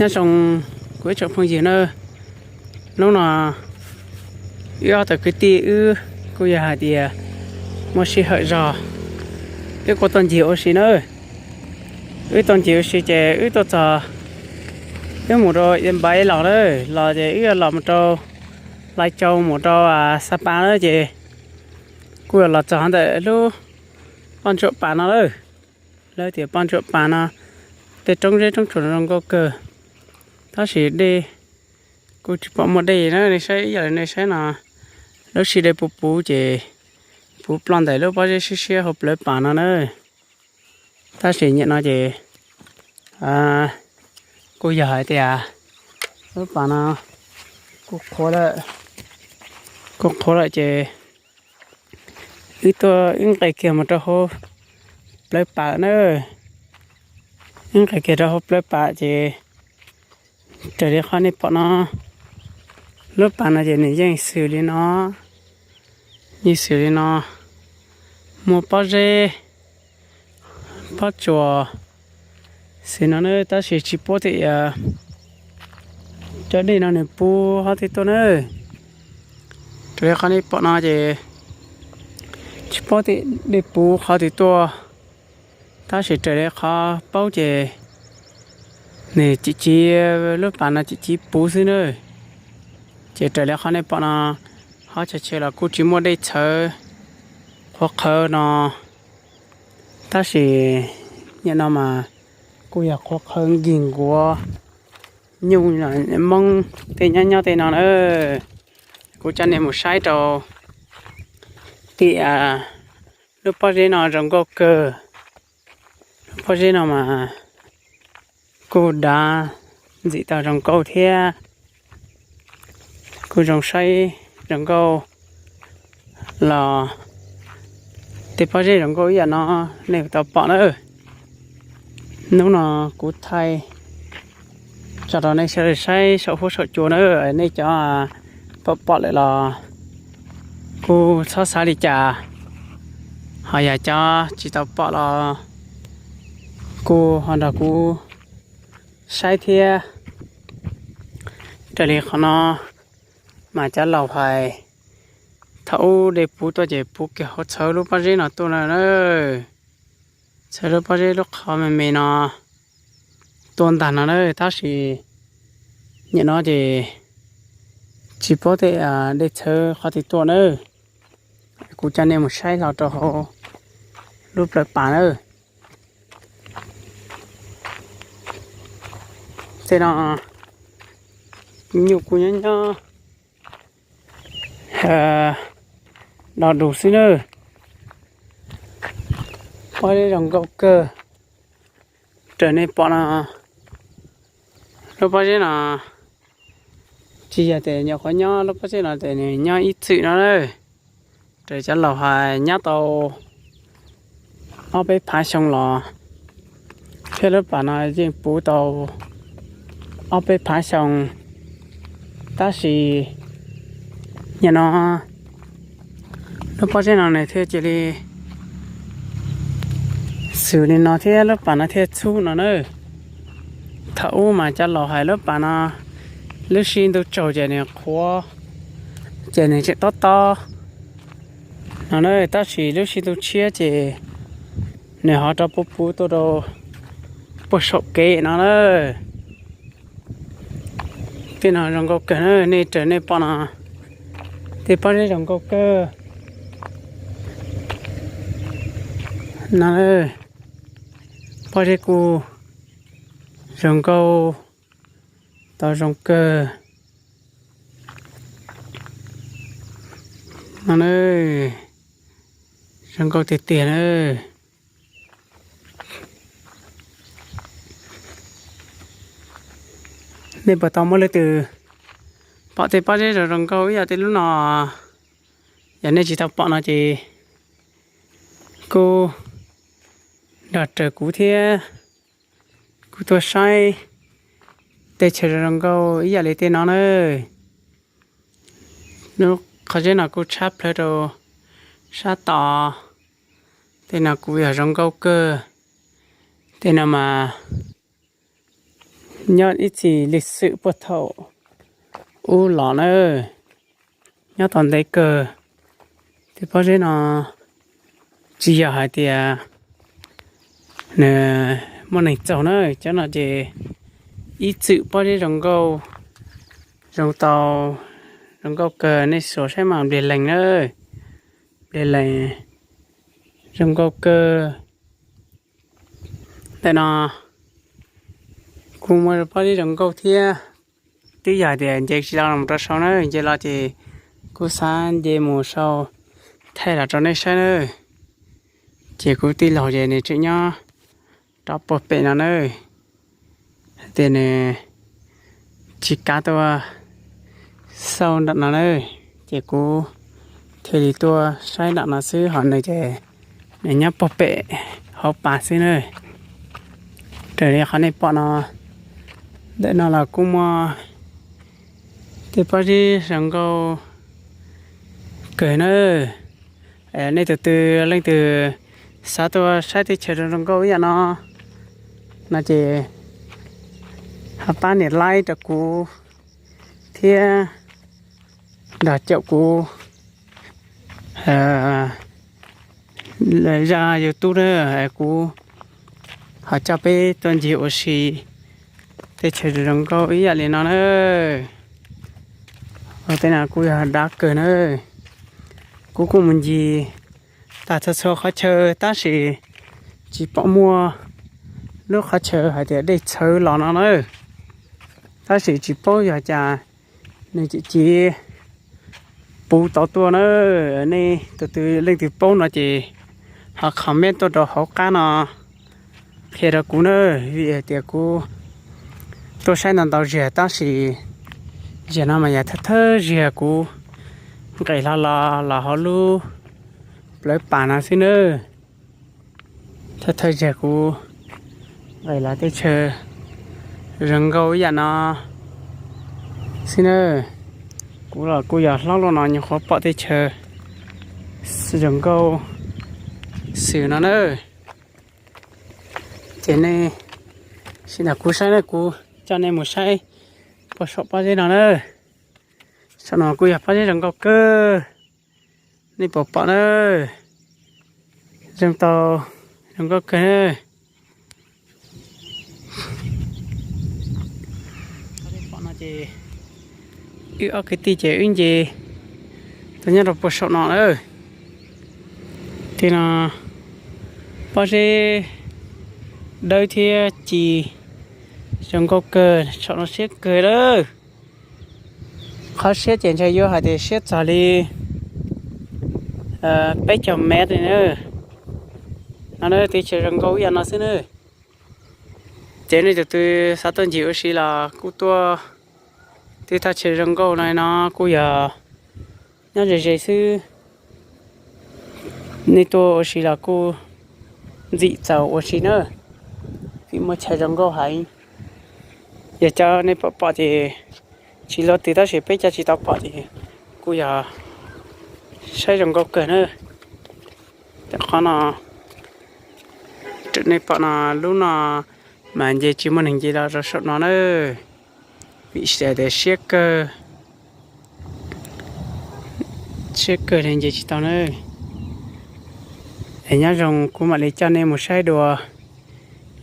Nyob zoo kuv ib tsoom phooj ywg na, hnub no wb ob tug kwv tij wb kuj yog hais tias muaj sij hawm zog, wb kuj tuaj ncig ua si na. Wb tuaj ncig ua si ces wb tuaj txog, wb mus rau Npav los na, los ces wb los mus rau Hlais Tsau mus rau Xa Pas na ces kuj los txog ntawm lub Poj Ntsuam Pas no lawm. Lawv tias Poj Ntsuam Pas no tej roob zeb roob tsuas zoo nkauj kawg, tab sis dej kuj tsis pom muaj dej na. Nej saib, yog nej saib no, lub sij dej puv puv ces puv ploj ntawm lub pob zeb siab siab hauv plawv pas no na. Tab sis nim no ces kuj yog hais tias lub pas no kuj qhuav lawm, kuj qhuav lawm ces wb tuaj wb nqes kiag mus rau hauv plawv pas na. Wb nqes kiag rau hauv plawv pas ces raws li qhov nej pom no, lub pas no ces nws yeej xws li no, yeej xws li no, muaj pob zeb, pob tsuas xws no na, tab sis tsis paub tias cov dej no nws puv qhov twg tuaj na. Raws li qhov nej pom no ces tsis paub tias dej puv qhov twg tuaj, tab sis raws li qhov paub ces nws cim civ, lub pas no cim civ puv xwb na. Ces raws li qhov nej pom no, qhov chaw chaw los kuj tsis muaj dej txhawv qhuav qhawv no, tab sis nim no mas kuj yog qhuav qhawv nkig nkuav nyuj Moob tej nyob nyob tej no na. Kuv coj nej mus saib rau tias lub pob zeb no zoo nkauj kawg. Lub pob zeb no mas kuj dav ntxim tau zoo nkauj thiab, kuj zoo saib zoo nkauj los tej pob zeb zoo nkauj ib yam no nej tau pom na. Hnub no kuv thaij tso rau nej sawv daws saib saum huab saum cua na, nej cov pom pom lawm los kuj txhob xav li cas, ho yog cov tsis tau pom los kuj ho nrog kuv saib thiab. Raws li qhov no mas cov laus hais thaum ub dej puv tuaj ces puv kiag hauv txhawv lub pob zeb no tuaj na, txhawv lub pob zeb lub qhov me me no tuaj ntag no na, tab sis nim no ces tsis paub tias dej txhawv qhov twg tuaj na. Kuv coj nej mus saib hlo rau hauv lub plawv pas na. Tej no nyuj kuj nyob nyob do dus xwb na. Pob zeb zoo nkauj kawg. Raws nej pom no, lub pob zeb no tsis yog tias nyuam qhuav nyob lub pob zeb no ces nws nyob ib txwm no na. Raws cov laus hais nyob tau ob peb phav xyoo los thiab, lub pas no yeej puv tau ob peb phav xyoo, tab sis nim no lub pob zeb no nws thiaj cia li xws li no thiab lub pas no thiaj txhub no na. Thaum ub mas cov laus hais lub pas no lub sij ntuj tsaug ces nws qhuav, ces nws tseem tob tob no na, tab sis lub sij ntuj tshiab ces nws ho rov puv puv tuaj rau puag saum kev no na. Tej no zoo nkauj kawg na, nej raws nej pom no, tej pob zeb zoo nkauj kawg no. Pob zeb kuj zoo nkauj, tau zoo kawg no na, zoo nkauj tiag tiag na. Nej puas tau muaj leej twg pom tej pob zeb zoo zoo nkauj ib yam tej lub no? Yog nej tsis tau pom no ces kuj nrog raws kuv thiab, kuv tuaj saib tej chaw zoo zoo nkauj ib yam li tej no na. Lub qhov zeb no kuj tshab plawg rau sab tod, tej no kuj yog zoo nkauj kawg. Tej no mas Nyob ib txhis li xwm puag thaum ub los na, nyob tau ntev kawg. Tej pob zeb no tsis yog hais tias nws muaj neeg txaug na, cov no ces ib txwm pob zeb zoo nkauj, zoo tau, zoo nkauj kawg. Nej sim saib mas npliag lees na, npliag lees zoo nkauj kawg. Ntawm no kuj muaj pob zeb zoo nkauj thiab. Twb yog tias nce tsis los mus rau saud na, nce los ces kuj xav nce mus sau thaij los rau nej saib na. Ces kuv tij laug ces nws tseem nyob rov puag pem no na, hais tias nws tsis kav tuaj xauj nram no na, ces kuv thiaj li tuaj saib nram no xwb, ho nws ces nws nyob puag pem hauv pas xwb na. Raws li qhov nej pom no, ntawm no los kuj muaj tej pob zeb zoo nkauj kawg na. Nej tus twg leej twg xav tuaj saib teb chaws zoo zoo nkauj ib yam no, no ces ho pab nias like rau kuv thiab nrog caum kuv zaj YouTube na, kuv ho coj peb tuaj ncig ua si teb chaws zoo nkauj ib yam li no na. Ua tej no kuj yog dav kawg na. Kuv kuj mus ncig tag txhua txhua qhov chaw tab sis tsis pom muaj lub qhov chaw hais tias dej txhawv los no na. Tab sis tsis paub yog cas nws tseem puv tod tuaj na. Nej tus twg leej twg paub no ces ho comment tuaj rau hauv qab no qhia rau kuv na, vim hais tias kuv tuaj saib ntau ntau zaug tab sis zaum no mas yog thawj thawj zaug kuv nqes hlo los los hauv lub plawv pas no xwb na. Thawj thawj zaug kuv nqes los teb chaws zoo nkauj ib yam no xwb na. Kuv los kuj yog hlob los no nyuam qhuav pom teb chaws zoo nkauj xwm no na. Ces nej sim nrog kuv saib na, kuv coj nej mus saib puag saum pob zeb no na. Saum no kuj yog pob zeb zoo nkauj kawg, nej puas pom na. Zoo tau, zoo nkauj kawg na. Pom no ces wb ob kwv tij ces wb nce tuaj nyob rau puag saum no na. Tej no pob zeb dawb thiab ci zoo nkauj kawg, saum no siab kawg lawm. Qhov siab ces ntshe yuav hais tias siab txog li peb caug mev li na. No na, teb chaws zoo nkauj ib yam no xwb na. Ces nej tus twg xav tuaj ncig ua si los kuj tuaj, tej thaj chaw zoo nkauj no no kuj yog nyob ze ze xwb. Nej tuaj ua si los kuj ntxim txaus ua si na, vim muaj chaw zoo nkauj heev. Yog cov nej pom pom ces tsis luaj twg tab sis peb cov tsis tau pom ces kuj yog saib zoo nkauj kawg na. Tej qhov no nej pom no, lub no mas nce tsis muaj neeg nce los rau saum no na, vim tias siab kawg, siab kawg li nce tsis tau na. Es nyob zoo kuv mam li coj nej mus saib dua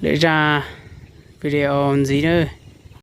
lwm zaj video ntxiv na.